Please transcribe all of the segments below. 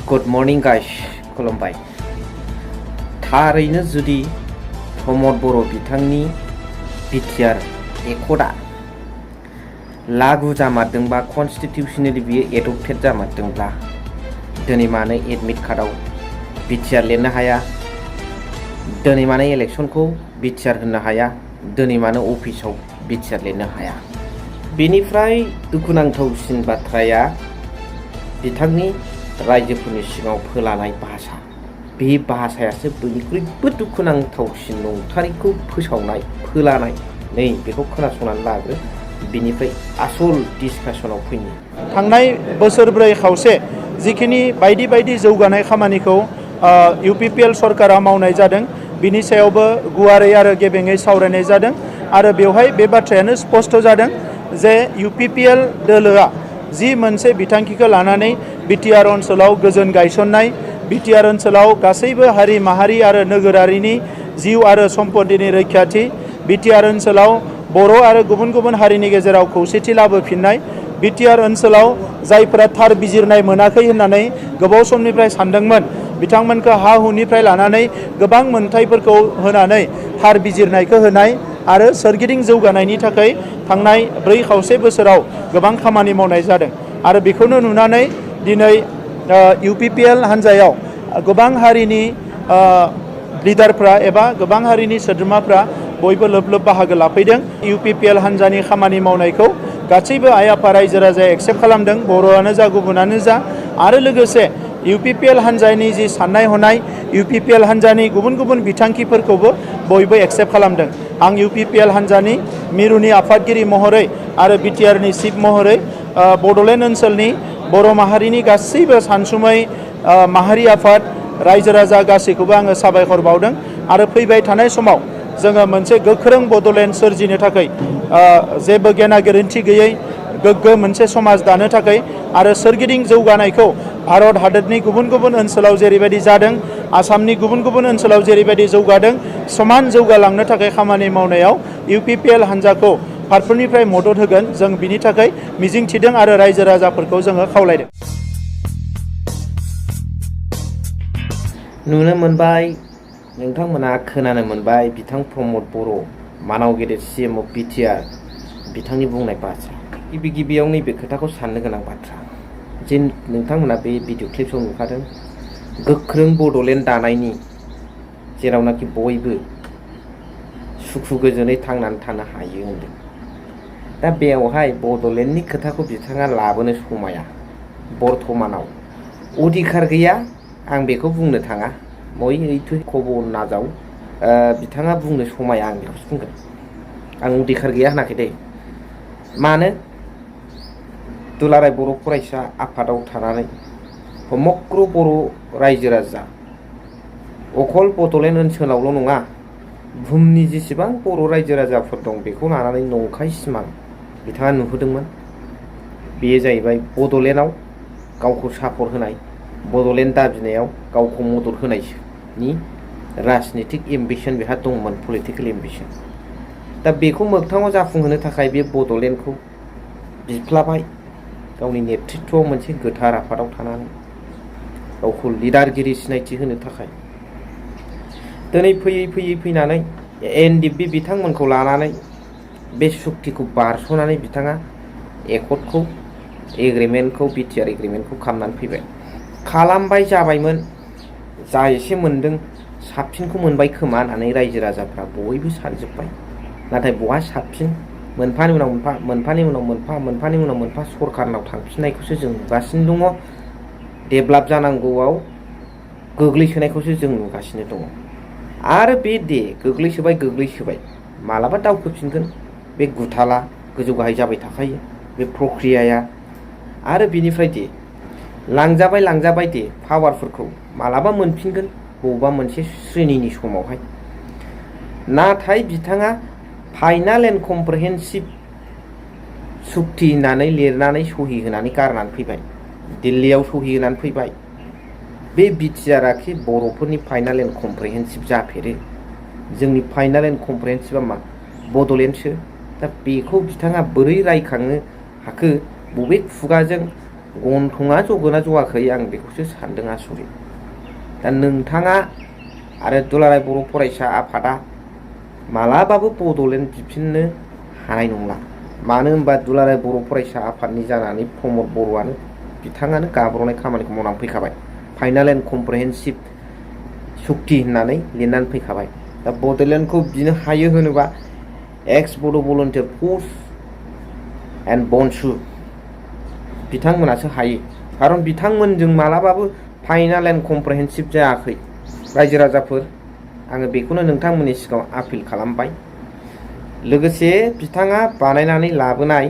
Good morning guys खुलुमबाय। थारैनो जुदि प्रमद बर' बिथांनि BTR एकर्डआ लागु जामारदोंबा कनस्टिटिउसनेलि बियो एडप्टेड जामारदोंब्ला दिनै मानो एडमिट कार्डआव BTR लिरनो हाया, दिनै मानो इलेक्सनखौ BTR होनो हाया, दिनै मानो अफिसाव BTR लिरनो हाया। बेनिफ्राय दुखुनांथावसिन बाथ्राया बिथांनि रायजोफोरनि सिगाङाव फोलानाय भाषा, बे भाषायासो बयनिख्रुइबो दुखुनांथावसिन नंथारैखौ फोसावनाय फोलानाय। नै बेखौ खोनासंनानै लाग्रो, बिनिफ्राय आसल डिसकासनाव फैनि। थांनाय बोसोरब्रै खावसे जिखिनि बायदि बायदि जौगानाय खामानिखौ UPPL सरकारा मावनाय जादों, बिनि सायावबो गुवारै आरो गेबेङै सावरायनाय जादों आरो बेवहाय बे बाथ्रायानो स्पष्ट जादों जे UPPL दोलोआ जि मोनसे बिथांखिखौ लानानै BTR ओनसोलाव गोजोन गायसननाय, BTR ओनसोलाव गासैबो हारि माहारि आरो नोगोरारिनि जिउ आरो सम्पतिनि रैखाथि, BTR ओनसोलाव बर' आरो गुबुन गुबुन हारिनि गेजेराव खौसेथि लाबोफिननाय, BTR ओनसोलाव जायफोरा थार बिजिरनाय मोनाखै होननानै गोबाव समनिफ्राय सानदोंमोन, बिथांमोनखौ हा हुनिफ्राय लानानै गोबां मोनथायफोरखौ होनानै थार बिजिरनायखौ होनाय आरो सोरगिदिं जौगानायनि थाखाय थांनाय 4 खावसे बोसोराव गोबां खामानि मावनाय जादों। आरो बेखौनो नुनानै दिनै UPPL हान्जायाव गोबां हारिनि लिडारफ्रा एबा गोबां हारिनि सोद्रोमाफ्रा बयबो लोब लोब बाहागो लाफैदों। UPPL हान्जानि खामानि मावनायखौ गासैबो आइ आफा रायजो राजाया एक्सेप्ट खालामदों, बर'आनो जा गुबुनानो जा। आरो लोगोसे UPPL हान्जानि जि साननाय हनाय, UPPL हान्जानि गुबुन गुबुन बिथांखिफोरखौबो बयबो एक्सेप्ट खालामदों। आं UPPL हान्जानि मिरुनि आफादगिरि महरै आरो BTRनि चिफ महरै बड'लेण्ड ओनसोलनि बर' माहारिनि गासैबो सानसुमै माहारि आफाद रायजो राजा गासैखौबो आङो साबायखर बावदों। आरो फैबाय थानाय समाव जोङो मोनसे गोख्रों बड'लेण्ड सोरजिनो थाखाय जेबो गेना गोरोन्थि गैयै गोग्गो मोनसे समाज दानो थाखाय आरो सोरगिदिं जौगानायखौ भारत हादरनि गुबुन गुबुन ओनसोलाव जेरैबायदि जादों, आसामनि गुबुन गुबुन ओनसोलाव जेरैबायदि जौगादों, समान जौगालांनो थाखाय खामानि मावनायाव UPPL हान्जाखौ फारफ्रोमनिफ्राय मदद होगोन, जों बिनि थाखाय मिजिंथिदों आरो रायजो राजाफोरखौ जोङो खावलायदों। नुनो मोनबाय, नोंथांमोना खोनानो मोनबाय, बिथां प्रमद बर' मानाव गेदेर CM अफ BTR बिथांनि बुंनाय बाथ्रा। गिबियाव नैबे खोथाखौ साननो गोनां बाथ्रा जे नोंथांमोना बे भिडिअ क्लिपसआव नुखादों, गोख्रों बड'लेण्ड दानायनि जेरावनाखि बयबो सुखु गोजोनै थांनानै थानो हायो होनदों। दा बेवहाय बड'लेण्डनि खोथाखौ बिथाङा लाबोनो समाया। बर्थमानाव अधिकार गैया आं बेखौ बुंनो थाङा, मै ओइथु खबर नाजाव बिथाङा बुंनो समाया, आं बेखौसो बुंगोन। आं अधिकार गैया होनाखै दे। मानो? दुलाराय बर' फरायसा आफादाव थानानै समग्र बर' रायजो राजा, अखल बड'लेण्ड ओनसोलावल' नङा, बुहुमनि जेसेबां बर' रायजो राजाफोर दं बेखौ लानानै नंखाय सिमां बिथाङा नुहोदोंमोन। बेयो जाहैबाय बड'लेण्डआव गावखौ सापर्ट होनाय, बड'लेण्ड दाबिनायाव गावखौ मदद होनायनि राजनितिक एम्बिसन बेहा दंमोन, पलिटिकेल एम्बिसन। दा बेखौ मोगथाङाव जाफुंहोनो थाखाय बे बड'लेण्डखौ बिफ्लाबाय, गावनि नेतृत्वआव मोनसे गोथार आफादाव थानानै गावखौ लिडारगिरि सिनायथि होनो थाखाय। दिनै फैयै फैयै फैनानै NDP बिथांमोनखौ लानानै बे सुक्तिखौ बारस'नानै बिथाङा एकर्डखौ एग्रिमेन्टखौ BTR एग्रिमेन्टखौ खालामनानै फैबाय। खालामबाय जाबायमोन, जा एसे मोनदों साबसिनखौ मोनबाय खोमा होननानै रायजो राजाफ्रा बयबो सानजोब्बाय। नाथाय बहा साबसिन, मोनफानि उनाव मोनफा, मोनफानि उनाव मोनफा, मोनफानि उनाव मोनफा सरखारनाव थांफिननायखौसो जों नुगासिनो दङ। डेभेलप जानांगौआव गोग्लैसोनायखौसो जों नुगासिनो दङ। आरो बे गोग्लैसोबाय मालाबा दावखोफिनगोन, बे गुथाला गोजौ गाहाय जाबाय थाखायो बे प्रक्रियाया। आरो बिनिफ्राय लांजाबाय दे पावारफोरखौ मालाबा मोनफिनगोन बबेबा मोनसे श्रेणिनि समावहाय। नाथाय बिथाङा फाइनाल एन्ड कमप्रिहेन्सिभ सुक्ति होननानै लिरनानै सहि होनानै गारनानै फैबाय, दिल्लीयाव सहि होनानै फैबाय। बे BTR आखि बर'फोरनि फाइनाल एन्ड कमप्रिहेन्सिभ जाफेरो। जोंनि फाइनाल एन्ड कमप्रिहेन्सिभआ मा? बड'लेण्डसो। दा बेखौ बिथाङा बोरै रायखांनो हाखो, बबे खुगाजों गन्थङा जगोना जवाखै आं बेखौसो सानदों आसरित। दा नोंथाङा आरो दुलाराय बर' फरायसा आफादा मालाबाबो बड'लेण्ड बिफिननो हानाय नंला। मानो होनबा दुलाराय बर' फरायसा आफादनि जानानै प्रमद बर'आनो बिथाङानो गाब्र'नाय खामानिखौ मावनानै फैखाबाय। फाइनाल एन्ड कमप्रिहेन्सिभ सुक्ति होननानै लिरनानै फैखाबाय। दा बड'लेण्डखौ बिनो हायो होनोबा एक्स बड' भलन्टियार फर्स एन्ड बनसु बिथांमोनासो हायो। खारन बिथांमोनजों मालाबाबो फाइनाल एन्ड कमप्रिहेन्सिभ जायाखै। रायजो राजाफोर आङो बेखौनो नोंथांमोननि सिगाङाव आपिल खालामबाय। लोगोसे बिथाङा बानायनानै लाबोनाय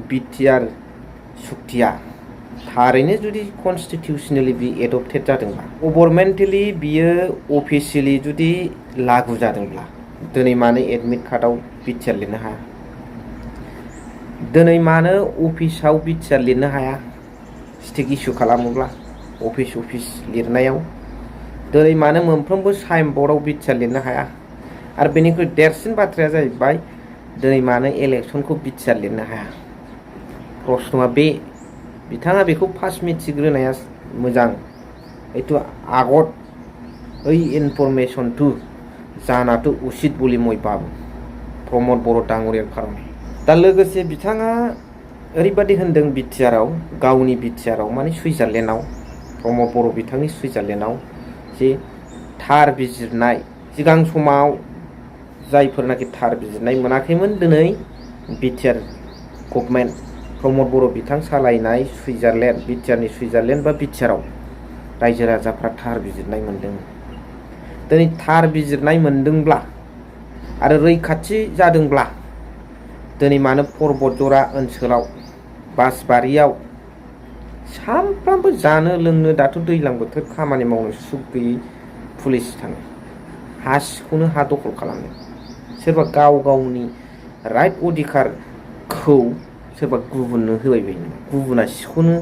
BTR सुक्तिया थारैनो जुदि कनस्टिटिउसनेलि बि एडप्टेड जादोंब्ला, गभर्नमेन्टेलि बियो अफिसियेलि जुदि लागु जादोंब्ला, दिनै मानो एडमिट कार्डआव BTR लिरनो हाया? दिनै मानो अफिसाव BTR लिरनो हाया? स्टिक इसु खालामोब्ला अफिस लिरनायाव दिनै मानो मोनफ्रोमबो साइन बर्डआव BTR लिरनो हाया? आरो बेनिख्रुइ देरसिन बाथ्राया जाहैबाय दिनै मानो इलेक्सनखौ BTR लिरनो हाया? प्रश्नआ बे। बिथाङा बेखौ फार्स्ट मिथिग्रोनाया मोजां। एथु आगत ओइ इनफरमेशन टु जानाथ' उचित बलि মই बाबु प्रमद बर' डाङरियार खार'नै। दा लोगोसे बिथाङा ओरैबादि होनदों BTRआव, गावनि BTRआव माने सुइजारलेण्डआव, प्रमद बर' बिथांनि सुइजारलेण्डआव जे थार बिजिरनाय, सिगां समाव जायफोरनाखि थार बिजिरनाय मोनाखैमोन, दिनै BTR गभर्नमेन्ट प्रमद बर' बिथां सालायनाय सुइजारलेण्ड, BTRनि सुइजारलेण्ड बा BTRआव रायजो राजाफ्रा थार बिजिरनाय मोनदों। दिनै थार बिजिरनाय मोनदोंब्ला आरो रैखाथि जादोंब्ला दिनै मानो पर्बतजरा ओनसोलाव बासबारियाव सानफ्रामबो जानो लोंनो, दाथ' दैज्लां बोथोर, खामानि मावनो सुख गैयै पुलिस थाङो, हा सिखौनो हा दखल खालामनो। सोरबा गाव गावनि राइट अधिकारखौ सोरबा गुबुननो होबाय बायो नामा? गुबुना सिखौनो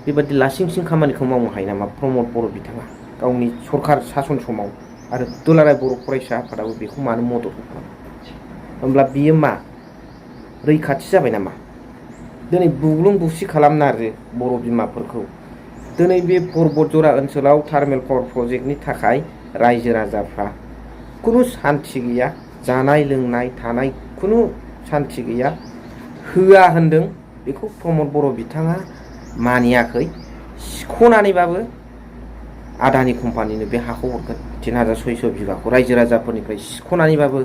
बेबादि लासिंसिं खामानिखौ मावनो हायो नामा प्रमद बर' बिथाङा गावनि सरखार सासन समाव? आरो दुलाराय बर' फरायसा आफादाबो बेखौ मानो मदद होखाङो? होमब्ला बियो मा रैखाथि जाबाय नामा? दिनै बुग्लुं बुसि खालामनो आरो बर' बिमाफोरखौ। दिनै बे पर्बतजरा ओनसोलाव थार्मेल पावार प्रजेक्टनि थाखाय रायजो राजाफ्रा खुनु सान्थि गैया, जानाय लोंनाय थानाय खुनु सान्थि गैया। होआ होनदों, बेखौ प्रमद बर' बिथाङा मानियाखै। सिख'नानैबाबो आदानि कम्पानिनो बे हाखौ हरगोन, 3600 बिगाखौ रायजो राजाफोरनिफ्राय सिख'नानैबाबो।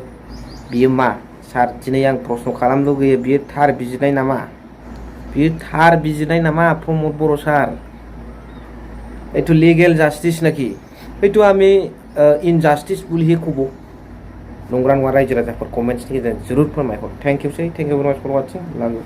बियो मा सार? दिनै आं प्रश्न खालामनो लुगैयो, बियो थार बिजिरनाय नामा? बियो थार बिजिरनाय नामा प्रमद बर' सार? এইটো লিগেল জাস্টিস নাকি? এইটো আমি ইনজাস্টিস বুলিহে ক'ব। नंगौना नङा रायजो राजाफोर कमेन्ट्सनि गेजेरजों जरुर फोरमायहर। थेंक इउ सै, थेंक इउ भेरि माच फर वाचिं। लाभ इउ।